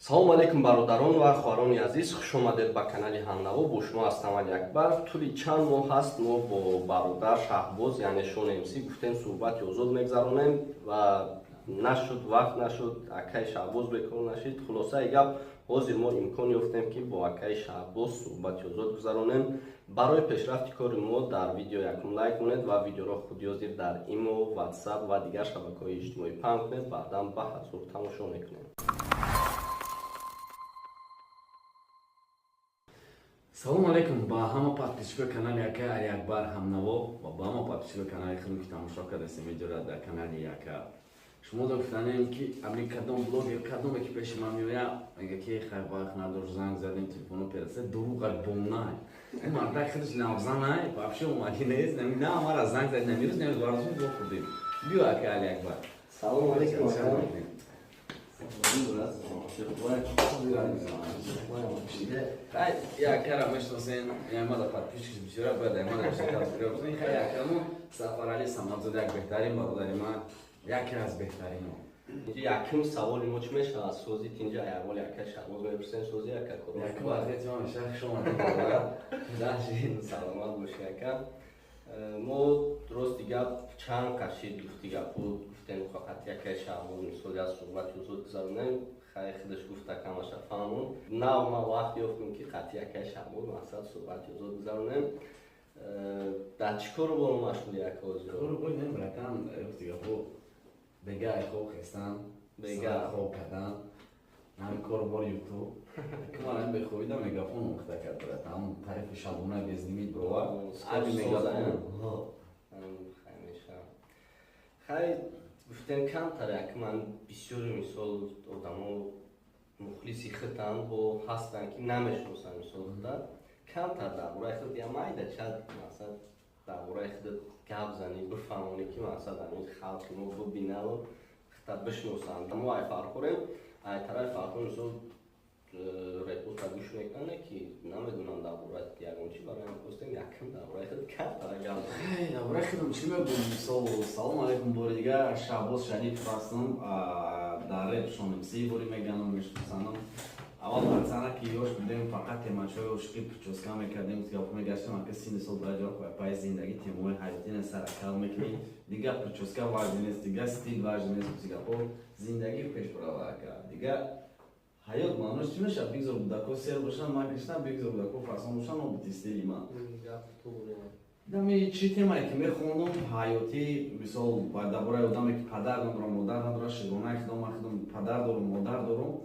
Салому алейкум, бародарон ва хоҳарони азиз, хушомадед ба канали Ҳамнаво. Бо шумо ҳастам Алиакбар. Тӯли чанд моҳ ҳаст, мо бо бародар Шаҳбоз, яъне Шон МС, гуфтем суҳбати озод мегзаронем ва нашуд, вақт нашуд, акаи Шаҳбоз бекор нашид. Хулосаи гап, ҳозир мо имкон ёфтем, ки бо акаи Шаҳбоз суҳбати озод гузаронем. Барои пешрафти кори мо дар видео якум лайк монед ва видеоро худиёзир дар Имо, Ватсап ва дигар шабакаҳои иҷтимоӣ паҳн кунед. Баъдан ба ҳазур тамошо мекунем. Салому алейкум ба ҳама подписчикои канали акаи Алиакбар Ҳамнаво ва ба ҳама подписчикои канали худм, ки тамошо кардастем видеора дар канали ака. Шумо да гуфтанем, ки ами кадом блогер, кадоме ки пеши ман меоя, мега, ки хай, вақт надошт, занг задем, телефоно перасе, дурӯға бонай. Мардак худаш навзанай, вообще омадӣ нест, на мара занг зад, намирӯз намирӯз барозун вохӯрдем. Биё, акаи Алиакбар. Салому алейкум, ака. Якара мешиносен, ямада подписчик бисёра, бояд ямада бисёра. Хай, якаму Сафарали Самадзода, як беҳтарин бародари ман, яке аз беҳтаринҳо. Якум саволи мо чӣ мешавад? Сози тинҷа аввал яка Шаҳбоз мепурсем, сози яка. Якум вазъияти ман мешавад. Хуш омадед. Саломат бошӣ, ака. Мо рости гап чанд қашид гуфти гапу гуфтем, фақат якаи Шаҳбоз мисол аз суҳбати озод гузаронем. Хай, худаш гуфта, камаша фаҳмон. Нав ма вақт ёфтем, ки қатъи якаи Шаҳбоз мақсад суҳбати озод гузаронем. Дар чӣ кору боро машғули, ака, ҳозир? Кору бой нем, братан, рости гапу бега хоб хестан, бега хоб кардан, ҳамин кору бори Ютуб. Ман бехобида мегафон омӯхта кард, братан, ҳамун тарифи шабона безлимит бировар, аби мегафон. Хай, гуфтем камтар як ман бисёри мисол одамо мухлиси худтанд, бо ҳастанд, ки намешиносанд мисол худа. Камтар дар бораи худ я майда чад мақсад дар бораи худат гап занӣ, бифаҳмонӣ, ки мақсад ҳамин халқи мо бибинаву худта бишиносанд. Мо ай Фархорем, ай тарафи Фархор мисол репоста гӯш мекунанд, ки намедонам дар бораи ягон чи. Барои ҳам хостем якм дар бораи худ камтар гап. Дар бораи худам чӣ мегӯм? Мисол, салому алейкум бори дигар, Шаҳбоз Шарипов ҳастам, дар реп Шон МС бори меганам, мешиносанам. Аввал пацана ки ёш будем, фақат темачҳои ошиқӣ, причёска мекардем, гап мегаштем. Ака, синни сол ба ҷо пай зиндагӣ темаҳои ҳаётина саракал мекунӣ, дигар причёска важный нест, дигар стиль важный нест, гапо зиндагӣ пеш барава, ака. Дигар ҳаёт маънош чӣ мешавад? Бигзор будако сер бошанд, ман кришна, бигзор будако фасон бошанд, обити стили ман. Дами чӣ темае ки мехондум, ҳаётӣ, мисол, дар бораи одаме, ки падар надорам, модар надорам, шигонаи худам, ман худам падар дорум, модар дорум,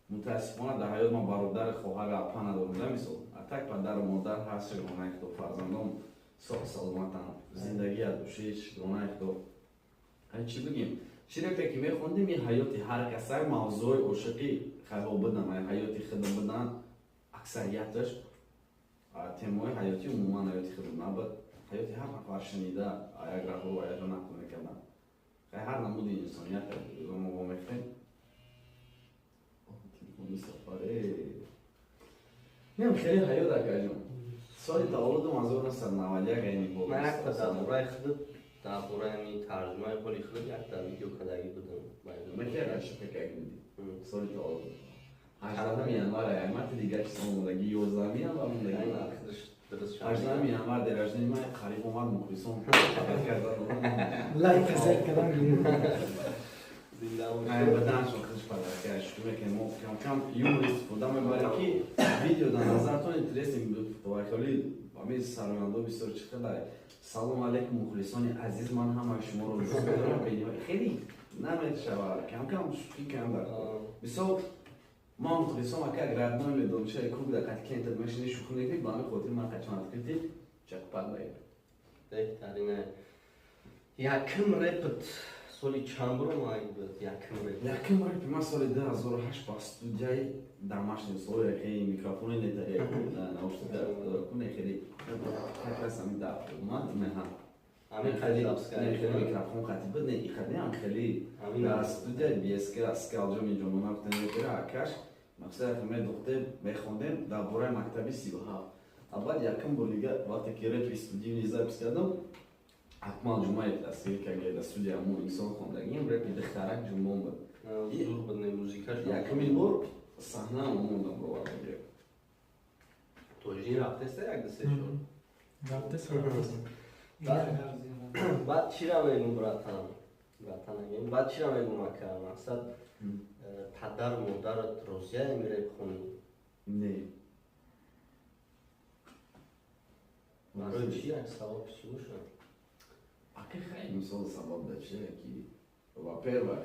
мутаассифона дар ҳаёт ман бародари, хоҳару апа надорум, да. Мисол, атак падару модар ҳаст, шигонаи худо, фарзандом соҳ саломатанд, зиндагӣ аз души, шигонаи худо. Чӣ бигем, чӣ репе ки мехондем, ин ҳаёти ҳар каса, мавзӯи ошиқӣ хайҳо будан, ҳаёти худам будан аксарияташ, темаҳои ҳаётӣ умуман ҳаёти худам набуд, ҳаёти ҳар нафар шунида, як раҳо яҷо нақл мекардам. Ҳар намуди инсоният мо вомехтем. Телефони сафаре нем, хеле ҳаёт, акаҷон. Соли таваллудам 1991, айни. Ман якта дар бораи худат, дар бораи ҳамин тарҷумаи ҳоли худат якта видео кардагӣ будам. Соли таваллуд 18 январ, аймати дигар чиз омодагӣ, 11 январ мондагӣ, 18 январ день рождения ман қариб омад, мухлисон. Лайк кардан. Баданшон худш подарка шукр мекунем. Мо камкам юмор истифода мебарем, ки видео дар назартон интересный хеле. Ҳамин сарояндо бисёр чӣ хеле: «Салому алейкум, мухлисони азиз, ман ҳамаи шуморо дӯст медорам», хеле намешавад. Камкам шӯхӣ кам дар мисол ман мухлисон, ака, родной медонам, чаи куб дар қати кентат мешини, шӯхӣ мекунӣ. Ба ҳамин хотир ман қачон открытый чакпад баед. Беҳтарине. Якм репт соли чанд буромад буд, якм реп? Якм репи ман соли 2008 ба студияи домашний, соли яке микрофони нетари наушникуне, хеле как раз ами да омад неҳа. Ҳамин хеле запись. Микрофон қати буд, не ихадиам, хеле дар студияи БСК скалҷоми ҷонона гуфтем, акаш мақсад медухтем, мехондем дар бораи мактаби 37. А баъд якум бор дига вақте ки репи студийный запись кардам, Акмал Ҷумаев дастгирӣ кард дар студия, мо инсон хондагим, репи «Духтарак ҷумбон» буд. Зур буд музикаш. Якумин бор. Саҳна омодам бовар. Тоҷин рафтеста як ду се шод. Рафтеста. Баъд чира мегум, братан? Братан агем. Баъд чира мегум, ака? Мақсад, падару модарат розия ами реп хонӣ? Не. Барои чӣ, як сабаб чӣ бошад? Ака, хай, мисол, сабаб да чие ки, во-первых,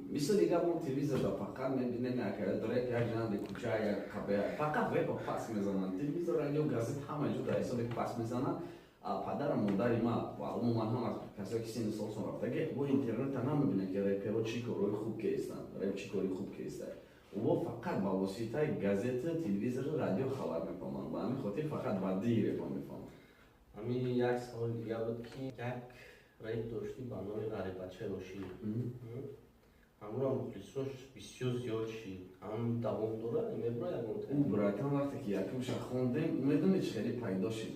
мисол, дига мо телевизорда фақат мебинем як реп, як жанри кӯча, як қабе, фақат репа пас мезананд. Телевизор, радио, газет, ҳама ҷо дар ҳисоби пас мезананд. Падару модари ма ва умуман ҳама касое ки синну солшон рафтаги, бо интернета намебинанд, ки реперо чӣ корҳои хуб кестанд, реп чӣ кори хуб кестанд. Во фақат ба воситаи газета, телевизору радио хабар мефаҳманд. Ба ҳамин хотир фақат бадии репа мефаҳманд. Ҳамин як саволи дига буд, ки як реп доштӣ ба номи «Ғарибачаи ошиқ». Ҳамура мухлисош бисёр зиёд шид. Ҳам давом дора, мебура ягон? Ӯ, братан, вақте ки якумша хондем, медонед, чӣ хеле пайдо шид?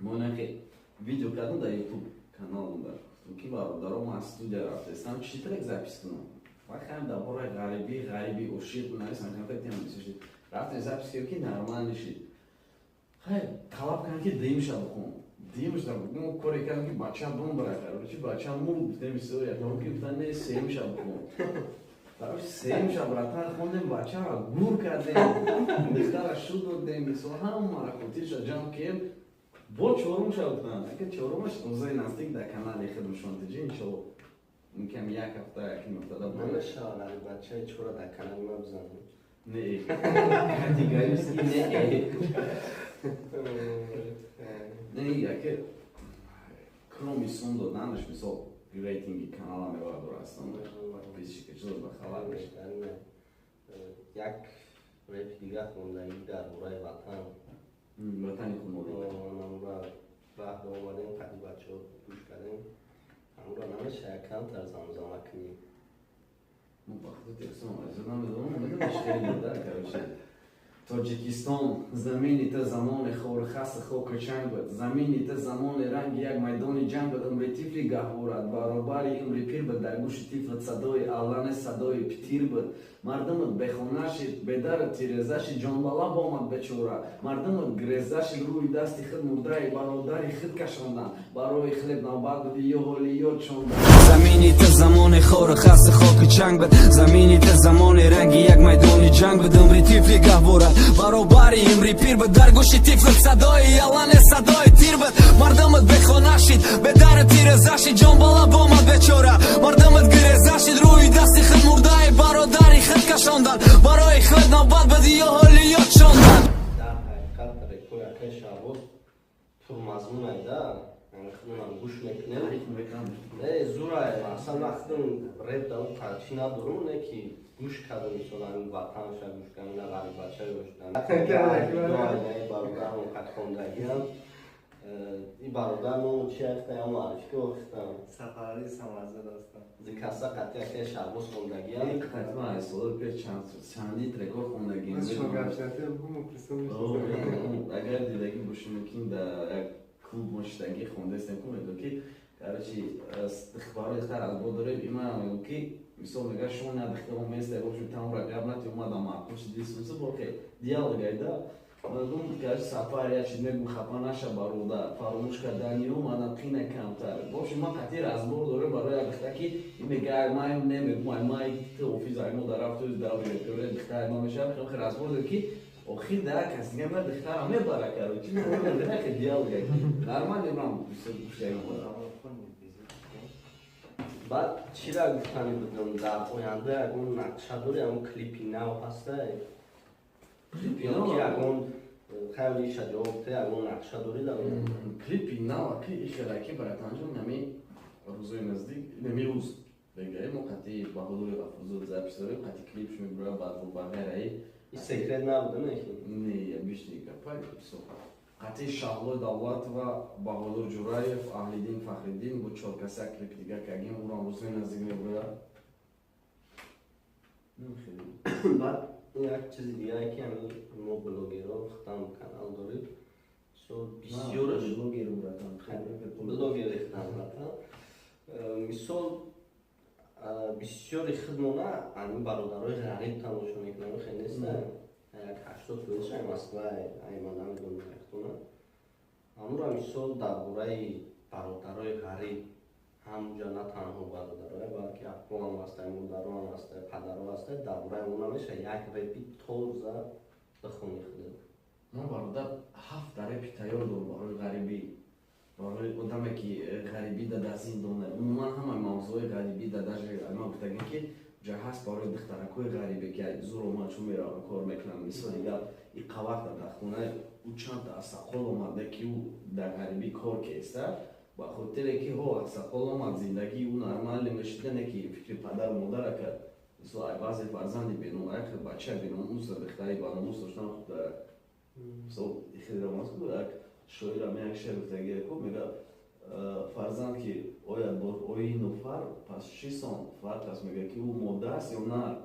Мо нахе видео кардам дар Ютуб каналмон, ки бародаро, ман аз студия рафтестам, чӣ трек запись кунам? Вақте дар бораи ғарибӣ, ғариби ошиқ нависам, камтар тема бисёр шид. Рафтем, запись кардем, ки нормально шид. Хай, талаб кардам, ки дуюмша бихон. Дуюмша мо коре кардем, ки бача бумбара. Короче, бача мурд, гуфтем, история тамом, ки гуфтан, не, сеюмша бихон. Короче, сеюмша, братан, хондем, бачаро гур кардем, духтара шуд додем, мисол, ҳамаро хотирша ҷамъ кардем. Бо чорумша гуфтан, ака, чорумаш рӯзои наздик дар канали худмшон тиҷи, иншолло, мумкин як ҳафта, якним ҳафтада. Намешавад ғарибачаи чора дар канали ма бизанем? Не, категорически не. Не, яке кроме сум доданаш, мисол, рейтинги канала мебарад, астан подписчика чизо ба хабар мешавад. Як репи дига хондаги дар бораи ватан. Ватани худмоди. Намура раҳ омадем, қади бачаҳо гӯш кардем. Ҳамура намеша як камтар замзама кунӣ? Мо ба худи телефон азиз намедонам, медониш, хеле да, короче. Тоҷикистон, замини та замони хорхаси хоку чанг буд, замини та замони ранги як майдони ҷанг буд. Умри тифли гаҳворад баробари умри пир буд, дар гӯши тифлат садои аллане, садои птир буд. Мардумат бехона шид, бедару тиреза шид, ҷонбалаб омад бечора. Мардумат гиреза шид, рӯи дасти худ мурдаи бародари худ кашондан. Барои хлеб навбат буди ё ҳоли ё чондан. Замини та замони хору хасу хоку чанг буд, замини та замони ранги як майдони ҷанг буд. Умри тифли гаҳвора баробари умри пир буд, дар гӯши тифлат садои алане, садои тир буд. Мардумат бехона шид, бедару тиреза шид, ҷонбалаб омад бечора. Мардумат гиреза шид, рӯи дасти худ мурдаи бародари худ кашондан. Барои хлеб навбат буди ё ҳоли ё чондан. Дар ҳақиқат репои акаи Шаҳбоз пурмазмун айда, яъне худмонам гӯш мекунем. Не, зурай, аслан ман худам реп дар чӣ надорум, не ки гӯш кардам, мисол, ҳамин ватанша гӯш кардам, на ғарибача гӯш кардам, бародарам қад хондагиам. И бародар ному чи ҳаста, я муаррифӣ гуфтам? Сафарали Самарзад ҳастам. Зикаса қати акаи Шаҳбоз хондагиам. Қатъан соли пеш чанди трекҳо хондагием. Агар дидагӣ бошӣ, мумкин дар як клуб мо шиштагӣ хондастем, ку мегӯ, ки, короче, барои духтар разбор дорем. Има мегӯ, ки, мисол, мега, шумо на духтаро места, бошем, тамора гап нати, омадам, маъқул шуди, сунсу боке диалог айда. Мегӯм, короче, Сафар як чиз мегӯм, хафа наша, бародар, фаромӯш кардани омадам қина камтар бошем. Ман қатъи разбор дорем барои як духтар, ки мега, ман немегӯм, ай ман ту офис, ай мо дар рафту даври духтар ма мешавад, хеле разбор дорем, ки охир дар кас дига ман духтарам мебара. Короче, диалог нормально брам. Баъд чира гуфтани будам, дар оянда ягон нақша дори, ягон клипи нав ҳастай ё ки ягон хайли ҷавоб те, ягон нақша дорӣ дар оянда? Клипи нав, аки, ихелаки, братанҷон, нами рӯзои наздик, нами рӯз бегаи мо қати Баҳодури Ғафурзод запись дорем, қати клипш мебурам, баъд ба ғайраи. И секрет набуда, не ки? Не, обычный гапай, всё. Қати Шаҳлои Давлатова, Баҳодур Ҷураев, Аҳлиддин Фахриддин бо чор каса клип дига кардем, урам рӯзои наздик мебурад. Баъд як чизи дигаре, ки ҳамин мо блогерҳо, худам канал дорем, со бисёраш Блогеру, братан. Блогери худам, братан, мисол. Бисёри хидмона ани бародарои ғариб тамошо мекунам, хел неста, як 80% ай Москва, ай ман намедонам яхтона. Амура мисол, дар бораи бародарои ғариб, ҳамуҷа на танҳо бародароя, балки акоам ҳастай, модароам ҳастай, падаро ҳастай, дар бораи он намеша як репи тоза бихони худат? Ман, бародар, ҳафта репи тайёр дорам барои ғарибӣ, барои одаме ки ғарибӣ да зиндона, умуман ҳамаи мавзӯи ғарибӣ да. Даже ма гуфтагем, ки ҷа ҳаст барои духтаракҳои ғарибе, ки зур омад, чун меравам, кор мекунам. Мисоли гап, иқа вақта дар хона ӯ чандта асақол омада, ки ӯ дар ғарибӣ кор кеста, ба хотире ки ҳо асақол омад, зиндагии ӯ нормале мешида, не ки фикри падару модара кард. Мисол, ай баъзе фарзанди беном, як бача беномус, духтари баномус доштан хуб дорад. Мисол, хеле як шоирам як шеър гуфтагие ку, мега: «Фарзанд ки ояд бо оину фар, пас чӣ сон фарқ аст, мега, ки ӯ мода аст ё нар,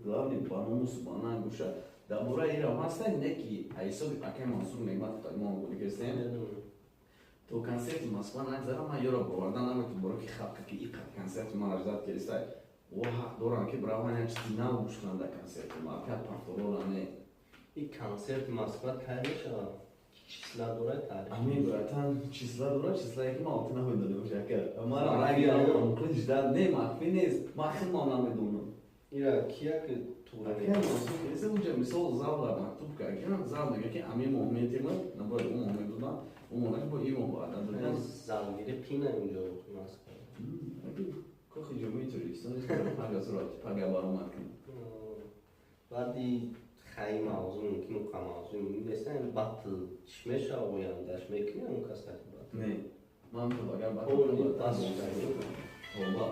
главный ба номусу ба нанг бошад». Дар бораи ирам ҳаста, не ки ҳисоби акай Мансур Неъматов мо гирифтем, то консерти Москва нагзарам, ман ёро боварда наметавонам, барои ки халқа ки иқад консерти ман ждать кардиста, о ҳақ дорам, ки браван як чизи нав гӯш кунанд дар консерти ма, акай повторора не. Ин консерти Москва кай мешавад? Числа дорад, тарих? Ами, братан, числа дорад, числае ки ман алти намедонам, ака марам раги ждать не, махфӣ нест, ман худмам намедонам. Ира кия ки тура? Уҷа, мисол, залла мактуб кард, зал мега, ки ами моҳ метима, набояд ӯ моҳ медодам, ӯ моҳ бо ин моҳ ваъда додам. Залгири қина инҷо, Москва. Кохи Ҷумҳурии Тоҷикистон пага сурат пага баромад кунем. Баъди хай мавзӯ мумкин қа мавзӯ нест, батл чӣ мешава, ояндаш мекунӣ он кас? Не, ман агар батл тоба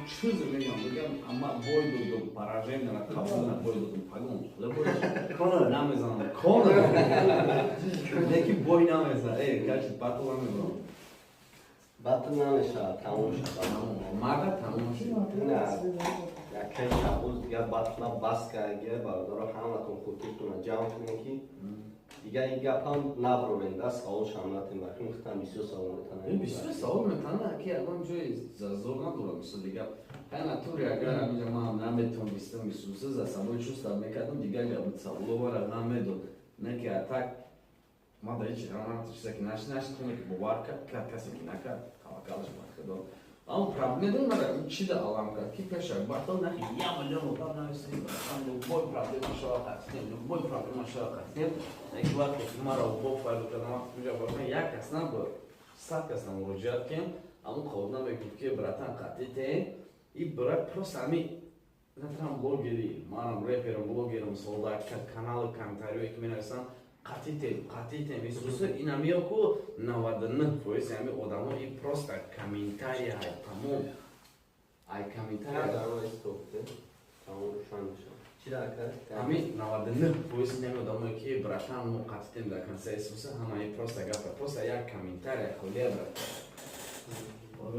чизе мегам, бигам, ама бой додум, поражение ра қабул на, бой додум, пагон бой намезанам, кона неки бой намезан, э качи батл намезанам. Батл намешавад, тамом шавад. Мага тамом шуд. Якай Шаҳбоз дигар батла бас карда. Бародаро, ҳаматон хотиртона ҷамъ кунем, ки дигар ин гапам наброрем, саволшам натем, бахи хитам бисёр савол метанем. Бисёр савол метана, ки ягон ҷои зазор надорам. Мисоли гап, ҳай натури, агар амиҷа ман наметонистам, исуса за собой чувствовать мекардам, дигар ҷабуд саволовара ғам медод, не ки а так ма да ҳеҷ чизе ки наши наши коне, ки бовар кард, кард, касе ки накард, таваккалаш ба Худо. Аммо проблема медонам, чи да алам кард, ки пеша батл нахи я миллион одам нависем: «Любой проблема шава, қатинем, любой проблема шава, қатинем». Як вақте ки маро бо файл кардам, вақте куҷа барам, як кас набуд, 100 кас муроҷиат кем, аммо қавлна мегуфт, ки братан, қатите и брат, просто ами натрам блогери, манам реперам, блогерам, солда канали комментариое ки менависам: «Қатитем, қатитем». Исуса инамиё ку 99% ами одамо и просто комментария ҳай, тамом, ай комментария. Ами 99% инами одамое ки «Братан, мо қатитем дар консерт», Исуса, ҳамаи просто гапа, просто як комментария холия, брат.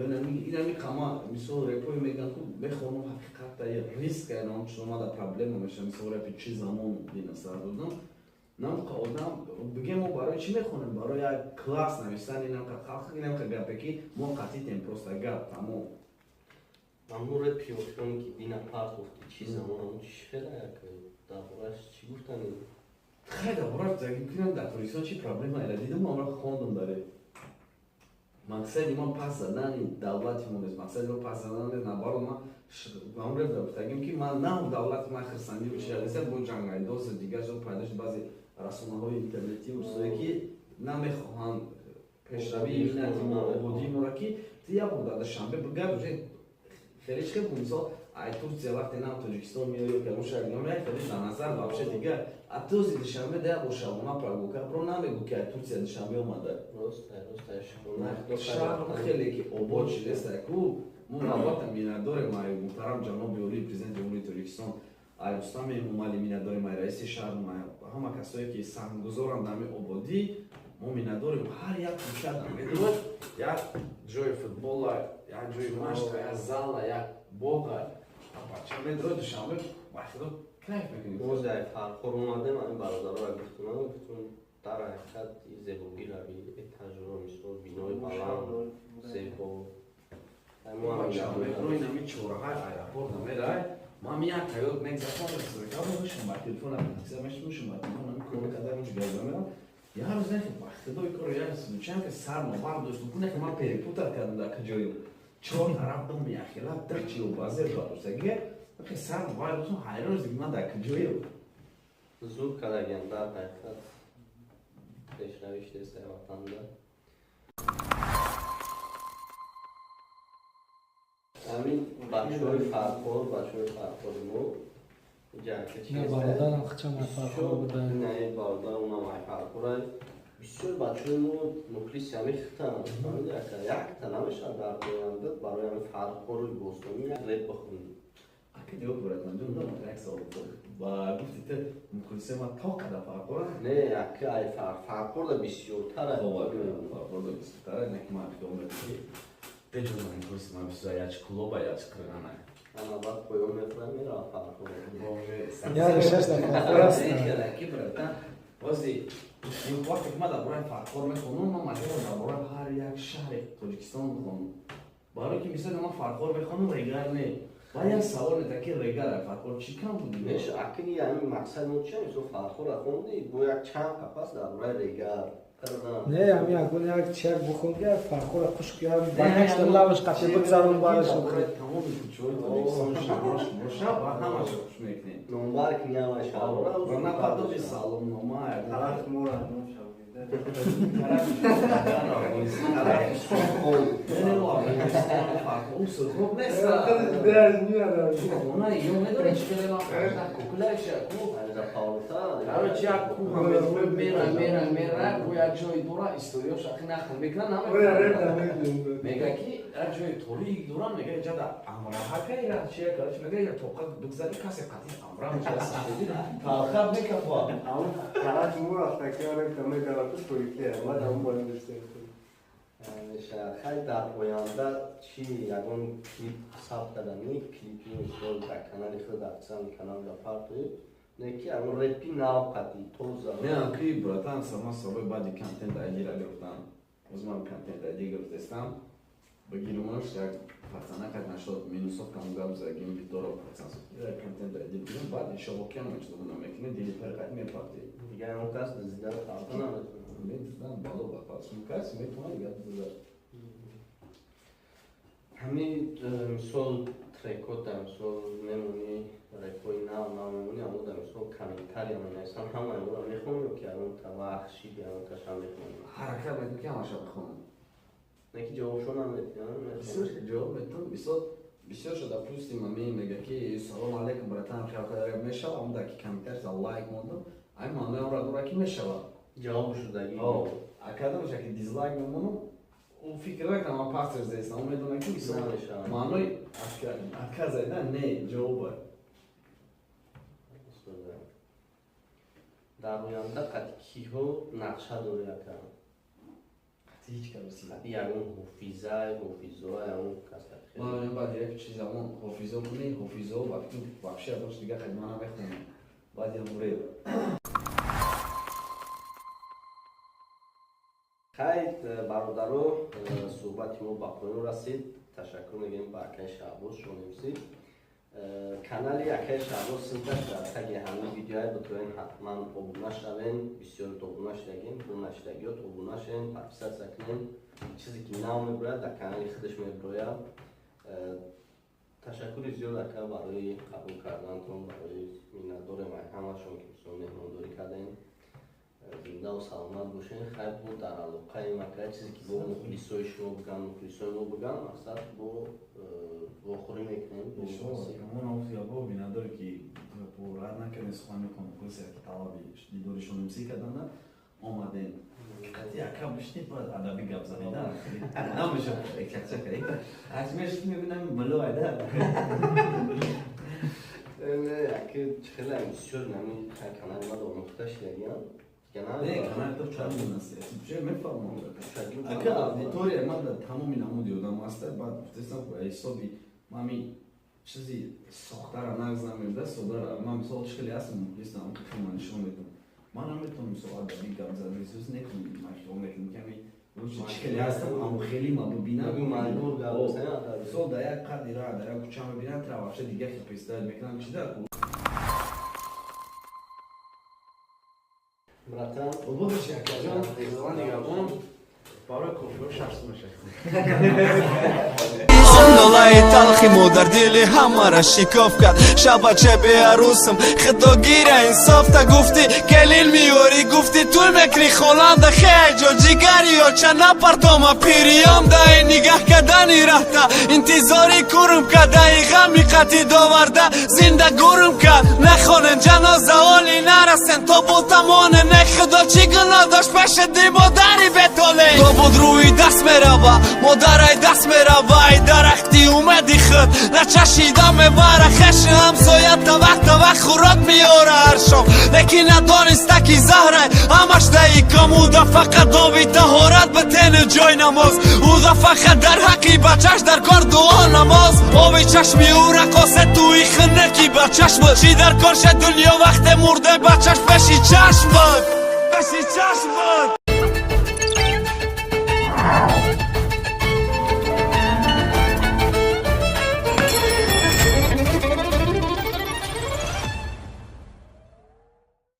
Инами қама, мисол, репои меган ку мехонам, ҳақиқатта риск ам чуномада проблема меша. Мисол, репи «Чӣ замон» дина сар додам, намқа одам бигем, мо барои чӣ мехонем? Барои як класс нависан, инамқа халқ, инамқа гапе, ки мо қатитем, просто гап, тамом. Ҳамун репи охироне, ки дина партофти, «Чӣ замон», ҳамун чӣ хела, як дар борааш чӣ гуфтани? Хай, дар борааш кунам, дар Тоҷикистон чӣ проблема ира дидам, амра хондум. Даре мақсади ма пас задани давлати мо нест, мақсади ма пас задан нест, наоборот, ма ҳамун реп гуфтагим, ки ман на давлати ман хирсандӣ чиа нест, бо ҷангайдоз дигар ҷо пайдо шуд, баъзе расонаҳои интернетӣ, чизое ки намехоҳанд пешравии миллати мо, ободии моро, ки ти як бор дар Душанбе бигард, уже хеле чӣ хел. Мисол, ай Турсия вақте нам Тоҷикистон меоё, ки шаҳр меояд, хеле дар назар вообще дигар. А този Душанбе да як бор шабона прогулка бро, намегӯ, ки ай Турсия Душанбе омада. Шаҳр хеле ки обод шудеста ку. Мо албатта миннатдорем ай муҳтарам ҷаноби олии Президенти Ҷумҳурии Тоҷикистон, ай Рустами Эмомалӣ, миннатдорем ай раиси шаҳр, ҳама касое ки саҳмгузоранд дар ҳамин ободӣ, мо миннатдорем. Ҳар як кӯча медурад як ҷои футбола, як ҷои машқа, як зала, як боға. Бача медурад Душанбе, ба худо, кайф мекунӣ. Боз дар Фархор омадем, ҳамин бародарро гуфтум, гуфтум, дар ҳақиқат зебогӣ раби этажро, мисол, бинои баланд, зебо. Ами чораҳаи аэропорт намерай, ман як ҳаёт мегзафам, ба телефон мешмушам, ба телефон кор карда газа мерам. Як рӯз нехи ба худои кор як случайно ки сар мовар доштум, ку нехи ман перепутал кардам дар куҷою. Чор тараф дом яхела дачио базер бардоштагия, нехи сар мовар доштум, ҳайрон шудам, ман дар куҷою. Зуд кардагиам, дар ҳақиқат пешравиш нест ватанда. Ҳамин бачаҳои Фархор, бачаҳои Фархори мо бародарам хичам Фархор буда. Не, бародарам унам ай Фархорай. Бисёр бачаҳои мо мухлиси ҳамин хитанд. Фаҳмиди, ака, якта намешавад дар оянда барои ҳамин Фархору бостонӣ як реп бихонӣ? Ака, ҷавоб бурад, ман ҷон дорам як савол. Ба гуфти ту мухлиси ма то када Фархора? Не, ака, ай Фархорда бисёртар. Фархорда бисёртар, не ки ман хиёл мекунам ки беҷон мухлиси ман бисёр яч клуба, яч қирғана. Ана баъд поён мехӯрам, меравам Фархор. Я шаш Фархор аст. Ки братан, бози вақте ки ман дар бораи Фархор мехонам, ман маҷбурам дар бораи ҳар як шаҳри Тоҷикистон бихонам. Барои ки мисол ман Фархор мехонам, Регар не. Баъд як савол мета ки Регар Фархор чӣ кам буд? Меш, акни ҳамин мақсад мо чи? Мисол Фархорро хонди, бо як чанд қафас дар бораи Регар. Не, ҳамин ягон як чияк бихон, ки Фархора қуш ки ба лавш қати бигзарон бараш. Тамоми кӯчаҳои Тоҷикистон шаҳрош боша, ба ҳамаша хуш мекунем. Номбар кини ҳама шаҳрора. Ва напардози саломнома. Тараф мора ном шавида. Мега ки як ҷои торик дорам, мега иҷада амраҳака ира чия, короче, мега ира тоқа бигзари, касе қатъи амра мешава, мекафа. Тараф мора Хай, дар оянда чӣ, ягон клип сабт кардани, клипи мисол дар канали худ, дар чанд канал дар партоед, не ки ягон репи нав қатӣ тоза? Не, клип, братан, само собой, баъди контент айдира гирифтам. Оз ман контент айди гирифтестам, бигирумаш як пацанакат нашод минусовка мугап загим биторо пацан контент айди бигирум, баъд иншолло ки ҳама чизо намекунем, дили фарқат мепартем. Дигар ягон кас зидан фарқа наметавонад? Медидан бало ба пас кас метавонад дигар зида. Ҳамин мисол трекота мисол мемонӣ, репои нав нав мемонӣ, аммо дар мисол комментария менависам, ҳамаи онро мехонӣ ё ки ягон та вақт шид ягон таша мехонӣ? Ҳаракат мекунам ки ҳамаша бихонам. Не ки ҷавобшо наметиҳам? Бисёр ҷавоб метавон. Бисёр бисёр шуда плюси мами мега ки салом алейкум, братан, хелхел мешава, он дар ки комментария лайк мондам, ай маънои онро дора ки мешава. Ҷавоб шудагӣ. А кадомаша ки дизлайк мемонам, ӯ фикр накунам ман пастер зестам, ӯ медонад ки мисол маънои отказ да не ҷавоба. Дар оянда қати киҳо нақша дорӣ, ака? Қати ҳеҷ кас. Ягон ҳофиза, ҳофизо, ягон кас? Ман баъд як чиз ҳамон ҳофизо кунӣ, ҳофизо ба фикр вообще ягон чиз дигар хадма намехонам. Баъд ям реп. Хайр, бародаро, суҳбати мо ба поён расид. Ташаккур мегӯем ба акаи Шаҳбоз Шонемсӣ. Канали акаи Шаҳбоз ссылкаш дар таги ҳамин видеои бутоен, ҳатман обуна шавен. Бисёр обуна шудагем, бо нашудагиёт обуна шавен, подписаться кунен. Чизе ки нав меброяд, дар канали худаш меброяд. Ташаккури зиёд, ака, барои қабул карданатон, барои миннатдорем ай ҳамашон ки мисол меҳмондорӣ кардем. Зиндаву саломат бошен. Хайр, бо дар алоқаем, ака. Чизе ки бо мухлисои шумо биган, мухлисои мо биган, мақсад бо вохӯрӣ мекунем. Бинандоре ки рад накардем сухани мухлисе ки талаби дидори шонемсӣ карданда омадем, қати ака бишнед, бояд адабӣ гап занеда намеша, чакчака аш мешид, мебинам мулоайда. Аки хеле бисёр нами канали ма омӯхта шидагиам. Не, канали то чанд наст, че мефаҳмам, ака, аудитория ман дар тамоми намуди одам аста. Баъд гуфтестам, ҳисоби мами чизи сохтара нағз намеда содара. Ман мисол чӣ хеле ҳастам, мухлисам, ки ман нишон медам, ман наметавонам мисол адабӣ гап задан, исус некунам. Ман хиёл мекунам ки ами Лучше чӣ хеле ҳастам, аммо хеле ма бибинам. Нагӯ маҷбур гап бизанӣ, дар- Мисол, дар як қадди ра, дар як кӯча мебинам, тра вообще дига хел представить мекунам, чи дар Братан, Ободаши, акаҷон, Худованд нигаҳбон. Барои кофиҳо 6 мешавад. Он нолаи талхи модар дили ҳамара шикоф кард. Шабача беарӯсам, худо гира инсофта. Гуфтӣ келин меёрӣ, гуфтӣ туй мекунӣ, хонанда хеҷо ҷигари оча напартома. Пириём даи нигаҳ кардани раҳта, интизори курм кадаи ғами қатӣ доварда зинда гурм кард. Нахонем ҷаноза, оли нарасем, то ботамоне. Не, худо чӣ гуноҳ дошт пеши ди модари бетоле? Тобуд рӯи даст мерава, модарай даст мерава. Ай дарахти умеди худ начашида мебара. Хеши ҳамсоя тавақ тавақ хӯрок меёра ҳар шом, лекин надониста ки заҳрай ҳамаш даи комуда. Фақат оби таҳорат битену ҷой намоз уда, фақат дар ҳаққи бачаш дар кор дуо намоз. Оби чашми ӯ рақосе туи хинаки бачаш буд. Чӣ дар кор ша дунё, вақте мурда бачаш пеши чашм буд, пеши чашм буд.